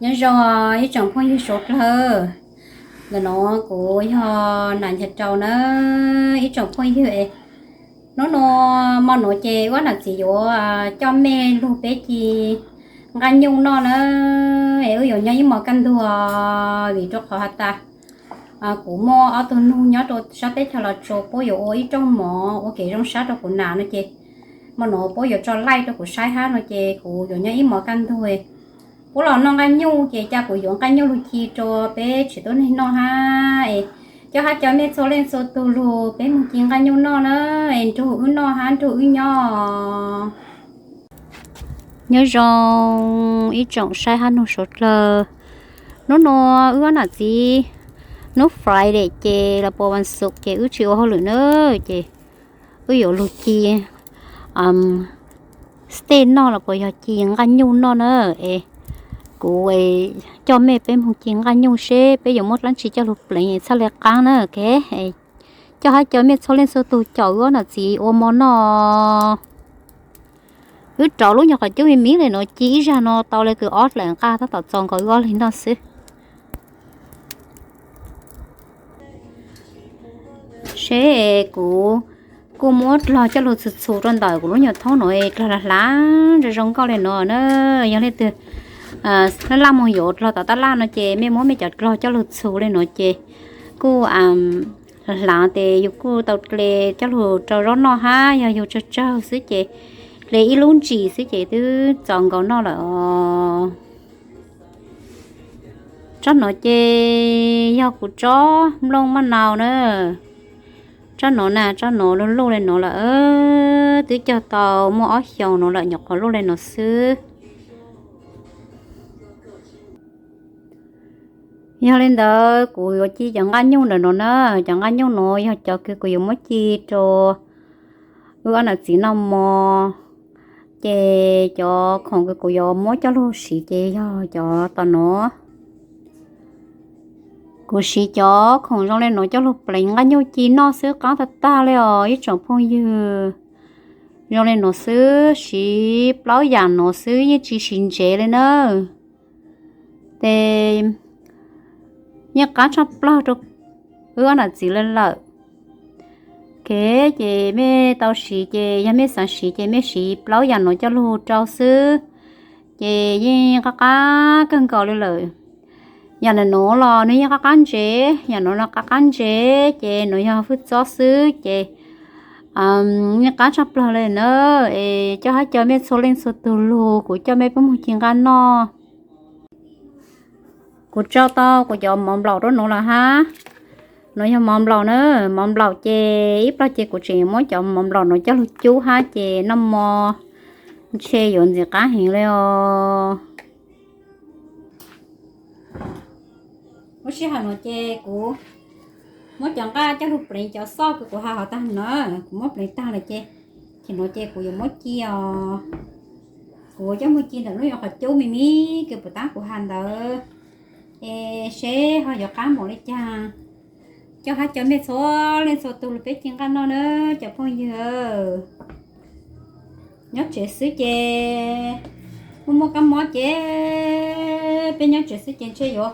Nyob zoo ib tsoom phooj ywg suav dlawg, ntawm no kuv yog Nam Nchag Rau na. Ib tsoom phooj ywg, hnub no mo nuav ces wb nam txiv yuav coj mej lug peb ci nqaj nyuj noj na. Es wb yuav nyob ib hmos kaj ntug, vim rau qhov has tas kuv muaj ob tug nug nyob rau sab teb chaws Los Tsuas, puab yuav ua ib rooj mov ua kev zoo sab rau kuv nam no ces mo nuav puab yuav tso laij rau kuv saib hab no ces kuv yuav nyob ib hmos kaj ntug. Puab los noj nqaj nyuj ces ca kuv yuav nqaj nyuj lug ci rau peb tsev tuab neeg noj hab. Es coj hab cov mej txhua leej txhua tug lug peb moog ci nqaj nyuj noj na, es nrug wb noj hab nrug wb nyob. Nyob zoo ib tsoom saib hab nug suav dlawg, hnub no wb nam txiv, hnub Friday ces los puas vas xuv ces wb tsis ua hauj lwm na, ces wb yuav lug ci steak noj los puas yog ci nqaj nyuj noj na. Es kuv coj mej peb moog ci nqaj nyuj seb peb yuav muab dlaab tsi coj lug pleev txhaj le qaab na. Coj hab cov mej txhua leej txhua tug caum wb nam txiv ua mo noj. Wb rauv lub nyuag qhov cub me miv le nuav ci ib zag no tau le kws ob dlaim nqaj tab tom txaus nkaus wb ob leeg noj xwb. Seb kuv kuj muab dlog coj lug txhus txhus rau ntawm kuv lub nyuag thoob nuav, dlog hlav hlav zoo zoo nkauj le nuav na. Yog leej twg laj laj moog yuav dlog tom taj laj no ces mej muab mej cov dlog coj lug txhus le nuav ces kuj hlav hlav tes yug kuj tau le coj lug rau zaub noj hab yog yug tsawg tsawg xwb ces le ib lub ntsis xwb ces twb txaus nkaus noj lawm os. Tsob nuav ces yog kuv tsob nplooj maj nau na. Tsob nuav na, tsob nuav luj luj le nuav lawm, twb cog tau muaj ob xyoos nuav lawm nyuam qhuav luj le nuav xwb. Yog le ntawd kuv yuav ci cov nqaj nyuj ntawm nuav na. Cov nqaj nyuj nuav yog cov kws kuv yuav muab ci rau wb ob nam txiv noj mo. Ces cov khoom kws kuv yuav muab coj lug siv ces yog cov tom nuav. Kuv siv cov khoom zoo le nuav coj lug pleev nqaj nyuj ci noj xwb qaab tag tag le os ib tsoom phooj ywg. Zoo le nuav xwb, siv plaub yam nuav xwb yeej tsis siv ntsev le na. Ces yeej qaab tshaj plawg rau wb ob nam txiv le lawm. Kev ces mej tau siv ces yog mej xav siv ces mej siv plaub yam nuav coj lug rau xwb, ces yeej qab qab kawg nkaus le lawm. Yam nuav los nwg yeej qab qab ntsev, yam nuav los qab qab ntsev, ces nuav yog hwj txob xwb ces yeej qab tshaj plawg le na. Es coj hab cov mej txhua leej txhua tug lug, kuv coj mej peb moog ci nqaj noj. Kuv tso tau kuv cov mov nplaum rau nuav lawm hab. Nuav yog mov nplaum na, mov nplaum ces ib plag ces kuv tseem muab cov mov nplaum nuav coj lug cub hab ces noj mo ntshe yuav ntxim qab heev le os. Lub sij hawm nuav ces kuv muab cov nqaj coj lug pleev cov xoj kws kuv has hov tag na, kuv muab pleev tag lawm ces, ces nuav ces kuv yuav muab ci os. Kuv coj moog ci ntawm lub nyuag qhov cub me me kws puas tab kuv has ntawd, es seb ho yuav qab npaum le caag. Coj hab cov mej txhua leej txhua tug lug peb ci nqaj noj na cov phooj ywg. Nyob tsev xwb ces muaj muaj kab mob ces peb nyob tsev xwb ces ntshe yuav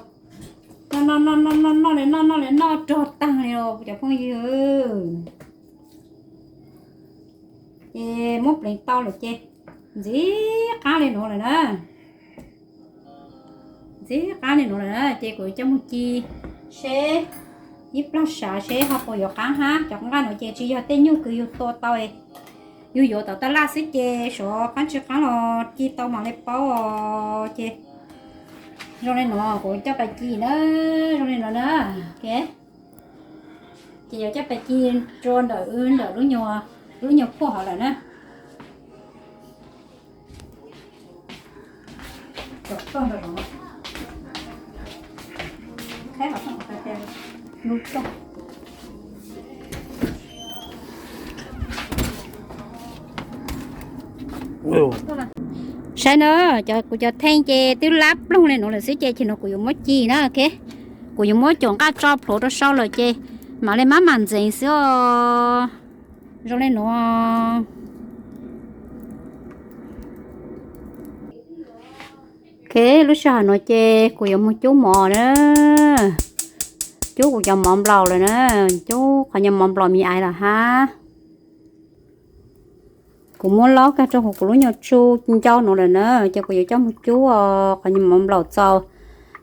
noj noj noj noj noj noj le noj noj le noj rog taag li os cov phooj ywg. Ces muab pleev tau lawm ces ntxim qab le nuav lawm na. Ntxim qab le nuav lawm na ces kuv coj moog ci seb ib plag sav seb ho puas yuav qab hab. Cov nqaj nuav ces tsis yog tej nyuj kws yug tua tau, yug yuav tom taj laj xwb ces xyov qab tsis qab los ci tau mam le paub os. Ces zoo le nuav kuv coj pais ci na, zoo le nuav na. Ces yuav coj pais ci rua ntawm wb ntawm lub nyuag phuaj hov lawm na. Saib na, cov kuv cov theej ces twb lab ploog le nuav lawm xwb ces, ces nuav kuv yuav muab ci na, ok. Kuv yuav muab caum nqaj tso plhuav rau sau lawm ces mam le mab mam ntxeev xwb os. Zoo le nuav. Ok, lub sij hawm no ces kuv yuav mus cub mov na. Cub kuv cov mov nplaum lawm na, cub qhov nyuag mov nplaum me ais lawm hab. Kuv muab laub kag rau huv kuv lub nyuag tsu ncau nuav lawm na, ces kuv yuav coj mus cub qhov nyuag mov nplaum txaus,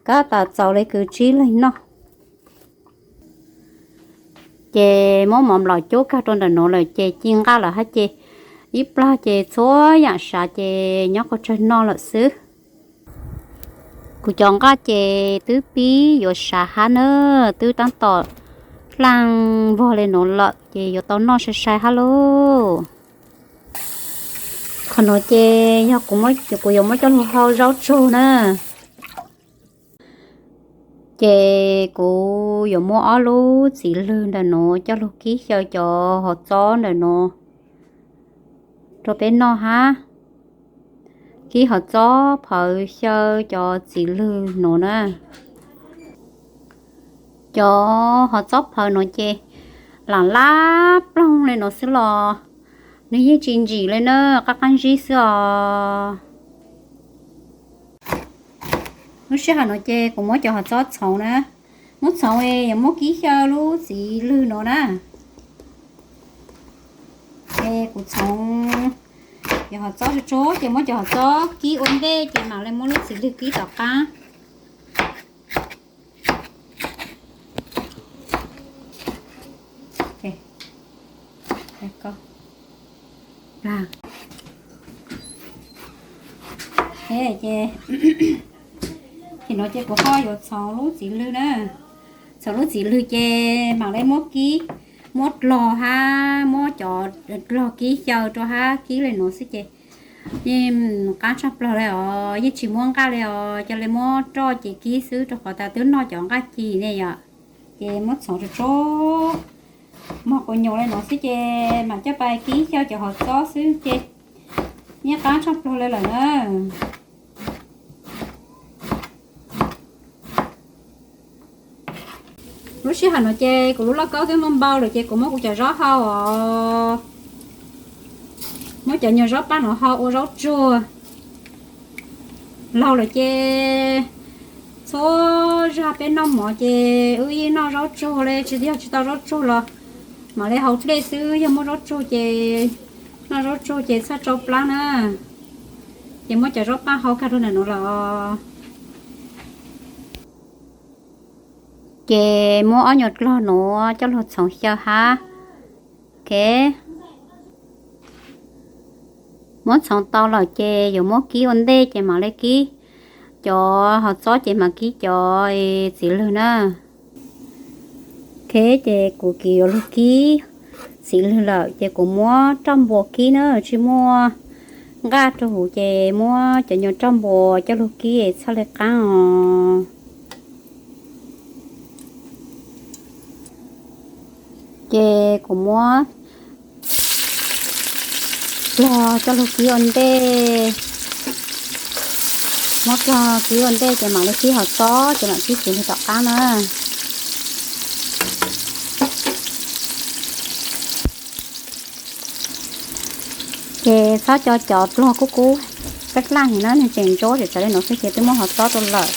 kab tas txaus le kws tsib leeg noj. Ces muab mov nplaum cub kag rau ntawm nuav lawm ces ci nqaj lawm hab ces ib plag ces txhua yaam sav ces nyob qhov tsawg noj lawm xwb. Kuv cov nqaj ces twb pib yuav sav hab na, twb tab tom dlaaj vog le nuav lawm ces yuav tau noj sai sai hab lauj. Qhov nuav ces yog kuv yuav muab coj lug hau zaub tsuag na. Ces kuv yuav muab ob lub txiv lwg ntawm nuav coj lug kib xyaw cov hov txob ntawm nuav rau peb noj hab. Kib hov txob phawv xyaw cov txiv lwg nuav na. Cov hov txob phawv nuav ces lam lab ploog le nuav xwb los nwg yeej tsis ntsim le na, qab qab ntsib xwb os. Lub sij hawm nuav ces kuv muab cov hov txob txhoov na, muab txhoov yuav muab kib xyaw lub txiv lwg nuav na. Ces kuv txhoov cov hov txob tsuag tsuag ces muab cov hov txob kib ua ntej ces mam le muab lub txiv lwg kib tom qab. Ces, ces nuav ces kuv ho yuav txhoov lub txiv lwg na. Txhoov lub txiv lwg ces mam le muab kib, muab dlog hab muab cov dlog kib xyaw rau hab kib le nuav xwb ces yeej qab tshaj plaws le os, yeej tsis muab nqaj le os, ca le muab roj ces kib xwb rau qhov tas twb noj cov nqaj ci ne yom. Ces muab txhoov tsuag tsuag mog quas nyuas le nuav xwb ces mam coj pais kib xyaw cov hov txob xwb ces yeej qab tshaj plaws le lawm na. Lub sij hawm nuav ces kuv lub lauj kaub twb muaj npau lawm ces kuv muab kuv cov zaub hau os, muab cov nyuag zaub paj nuav hau ua zaub tsuag. Laug lawm ces txhua zag peb noj mov ces wb yeej noj zaub tsuag le, tsis yog tsis tau zaub tsuag los mam le hau dlej xwb, yog muaj zaub tsuag ces noj zaub tsuag ces txhaj tsau plab na. Ces muab cov zaub paj hau kag rau ntawm nuav los. Ces muab ob nyuag dlog nuav coj lug txhoov xyaw hab. Ok, muab txhoov tau lawm ces yuav muab kib ua ntej ces mam le kib cov hov txob ces mam kib cov txiv lwg na. Ok, ces kuv kiv yuav lug kib txiv lwg lawm ces kuv muab roj npua kib na, tsis muaj nqaj rau huv ces muab cov nyuag roj npua coj lug kib txhaj le qaab os. Ces kuv muab dlog coj lug kib ua ntej, muab dlog kib ua ntej ces mam le kib hov txob ces mam kib txiv lwg tom qab na. Ces txhob coj cov dlog kub kub, dlaj dlaj heev na, nwg tseem ntsuab tseem tsawv le nuav xwb ces twb muab hov txob rau lawm.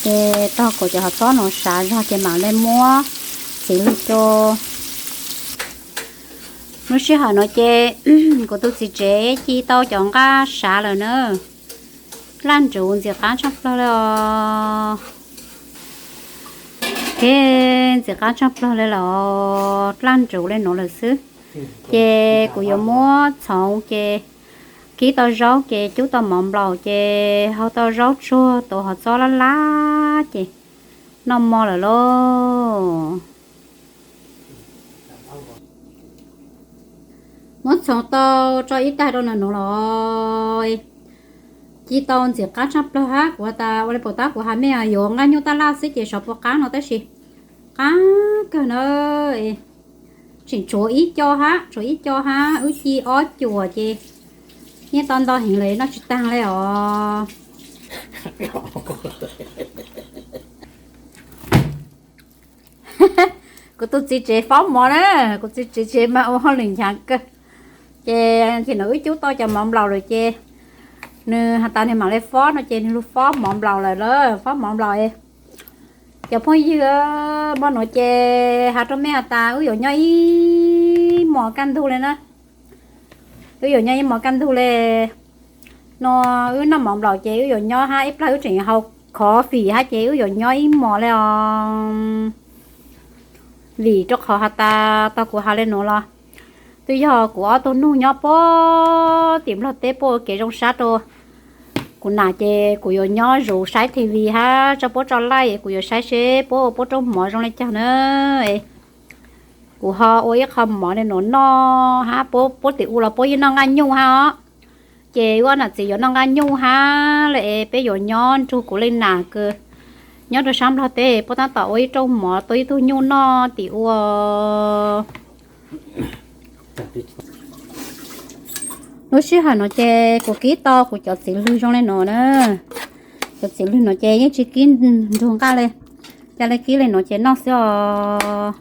Ces tog kuas cov hov txob nuav sav zog ces mam le muab txiv lwg rau. Lub sij hawm nuav ces kuv tus txiv tsev ci tau cov nqaj sav lawm na, dlaj ntsuv ntxim qab tshaj plawg le os. Ntxim qab tshaj plawg le los dlaj ntsuv le nuav lawm xwb. Ces kuv yuav muab txhoov ces kib tau zaub ces cub tau mov nplaum ces hau tau zaub tsuag tuav hov txob lab lab ces noj mov lawm lauj. Muab txhoov tau tso ib tag rau ntawm nuav los ci tau ntxim qab tshaj plawg hab. Kuv has tas ua le pum tab kuv has mej yuav nqaj nyuj taj laj xwb ces xyov puas qab no tab sis qab kawg na. Tseem tshuav ib co hab, tshuav ib co hab, wb ci ob cuam ces yeej tau ntau heev lawm noj tsis taag le os. Kuv tus txiv tsev fob mov na, kuv txiv tsev mas ua hauj lwm nchav kawg. Ces nim no wb cub tau cov mov nplaum lawm ces nws has tas nws mam li fob no ces nws lug fob mov nplaum lawm lauj, fob mov nplaum. Cov phooj ywg, hmo no ces has rau mej has tas wb yuav nyob ib hmos kaj ntug le na. Wb yuav nyob ib hmos kaj ntug le. No wb noj mov nplaum ces wb yuav nyob hab ib plag wb tseem hau coffee hab ces wb yuav nyob ib hmos le os. Vim rau qhov has tas tau kuv has le nuav los twb yog kuv ob tug nug nyob puag tim Nplog teb puab ua kev zoo sab rau kuv nam ces kuv yuav nyob zuv saib T V hab tso puab tso laij, kuv yuav saib seb puab ua puab rooj mov zoo le caag na. Kuv ho ua ib qho mov le nuav noj hab puab tim ua los puab yeej noj nqaj nyuj hab os. Ces wb nam txiv yuav noj nqaj nyuj hab le es peb yuav nyob nrug kuv leej nam kws nyob rau sab Nplog teb, puab tab tom ua ib rooj mov tua ib tug nyuj noj tim ua. Lub sij hawm no ces kuv kib tau kuv cov txiv lwg zoo le nuav na. Cov txiv lwg no ces yeej tsis kib nrug nqaj le, ca le kib le nuav ces noj xwb os.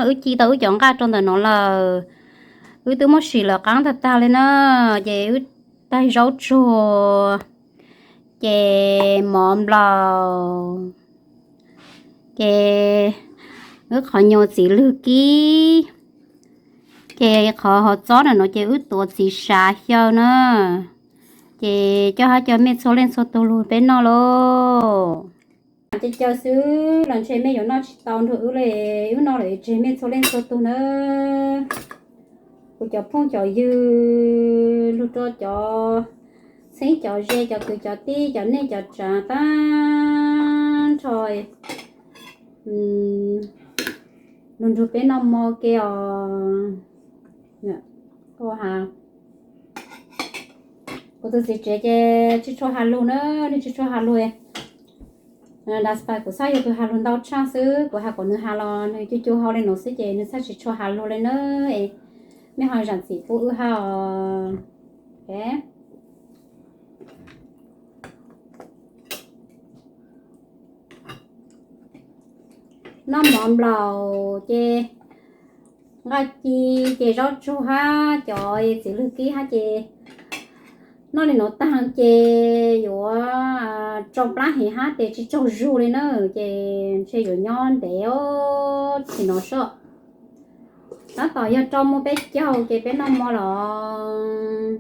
Wb ci tau wb cov nqaj rau ntawm no lawm, wb twb muab sim lawm qaab tag tag le na. Ces wb taig zaub tsuag, ces mov nplaum, ces wb qhov nyuag txiv lwg kib, ces qhov hov txob na no ces wb tuav txiv sav xyaw na. Ces coj hab coj mej txhua leej txhua tug lug peb noj lauj. Caw caw xwb los ntshe mej yuav noj tsis tau nrug wb le, wb noj lawm tseg mej txhua leej txhua tug na. Kuv cov phooj cov ywg lug rau cov txheeb cov ze, cov kwv cov tij, cov neej cov tsaav tag nrho, lug nrug peb noj mov ke os. Kuv tus txiv tsev ces tsis tshua has lug na, nws tsis tshua has lug. Daspa kuv txhaj yog kws has lug ntau tshaj xwb, kuv has kom nws has los nws cua cua hau le nuav xwb ces nws txhaj tsis tshua has lug le na. Mej ho zaam txim pub wb hab os. Noj mov nplaum ces nqaj ci ces zaub tsuag hab cov txiv lwg kib hab ces noj le nuav taag ces yuav tsau plab heev hab tes tsis tsaug zug le na, ces ntshe yuav nyob ntev txhis no soj. Tab tom yog rau muaj peb caug ces peb noj mov los.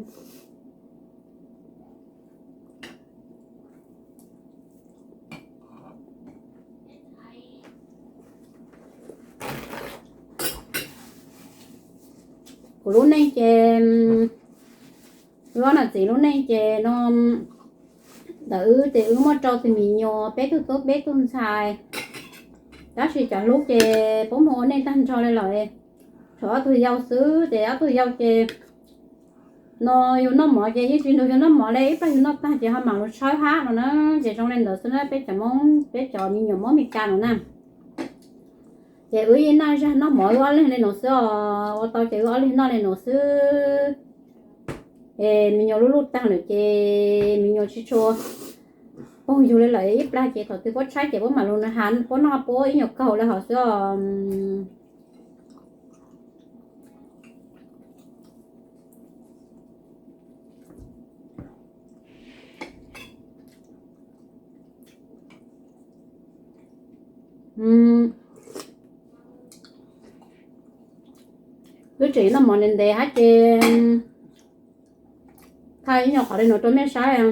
Kuv lub neej ces, wb nam txiv lub neej ces no, ntawm wb ces wb muaj rau tug me nyuam, peb tug tub peb tug ntxhais, tab sis cov hlub ces puab moog ua neej taag nrho le lawm. Tshuav ob tug yau xwb ces ob tug yau ces no yug noj mov ces yeej tsis nrug yug noj mov le, ib plag yug noj taag ces ho mam lug tshawb hab no na. Ces zoo le ntawd xwb na, peb cov Moob peb cov me nyuam Moob Meskas no na. Ces wb yeej noj zag noj mov wb ob leeg le nuav xwb os, ua tau ces wb ob leeg noj le nuav xwb. Es me nyuam lub luj taag lawm ces me nyuam tsis tshua poob yug le lawm, ib plag ces thaum twg puab tshaib ces puab mam lug has puab noj puab ib nyuam kaug le hov xwb os. Wb tseem noj mov ntev ntev hab ces thaij ib nyuag qhov le nuav rau mej saib.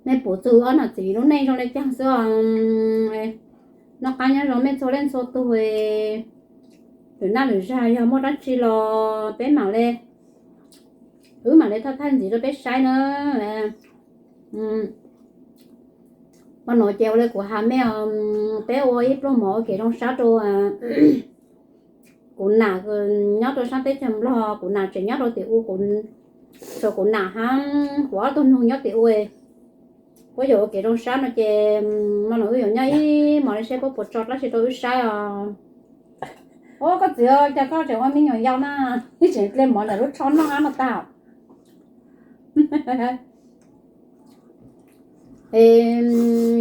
Mej pum txug wb ob nam txiv lub neej zoo le caag xwb os. Noj qab nyob zoo mej txhua leej txhua tug, lwm naj lwm zag yog muaj dlaab tsi los peb mam le, wb mam le thaij thaij ntxiv rau peb saib na. Hmo nuav ces ua le kuv has mej, peb ua ib pluag mov ua kev zoo sab rau kuv nam nyob rau saab teb chaws Nplog, kuv nam tseem nyob rau tim ua, kuv, tshuav kuv nam hab kuv ob tug nug nyob tim ua. Puab yuav ua kev zoo sab no ces hmo nuav wb yuav nyob ib hmos le seb puab puas tso dlaab tsi rau wb saib os. Ua koj txiv, cas koj tseem ua me nyuam yau na, ib tseem dle mov ntawm lub tsho noj hab no tag. Es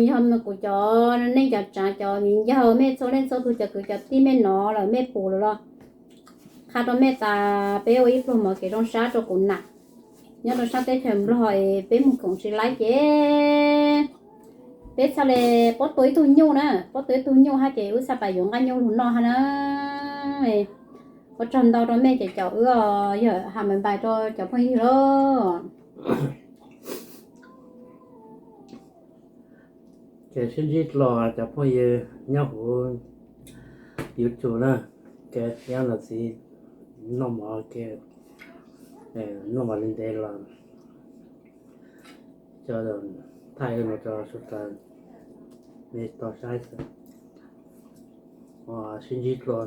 yog kuv cov neej cov tsav cov viv ncaus, mej txhua leej txhua tug cov kwv cov tij mej nov lawm mej pum lawm los qha rau mej tas peb ua ib pluag mov kev zoo sab rau kuv nam nyob rau sab teb chaws Nplog es peb mus koom tsis laib ces peb txhaj le paub tua ib tug nyuj na, paub tua ib tug nyuj hab ces wb txhaj pais yuav nqaij nyuj lug noj hab na. Ua tsaug ntau rau mej ces caum wb os, yog ha maiv npais rau cov phooj ywg lauj. Ces sib ntsib dlua cov phooj ywg nyob huv YouTube na, ke nyob no txiv noj mov ke, noj mov li ntev los cov thaij no rau sawv daws mej tau saib xwb. Sib ntsib dlua.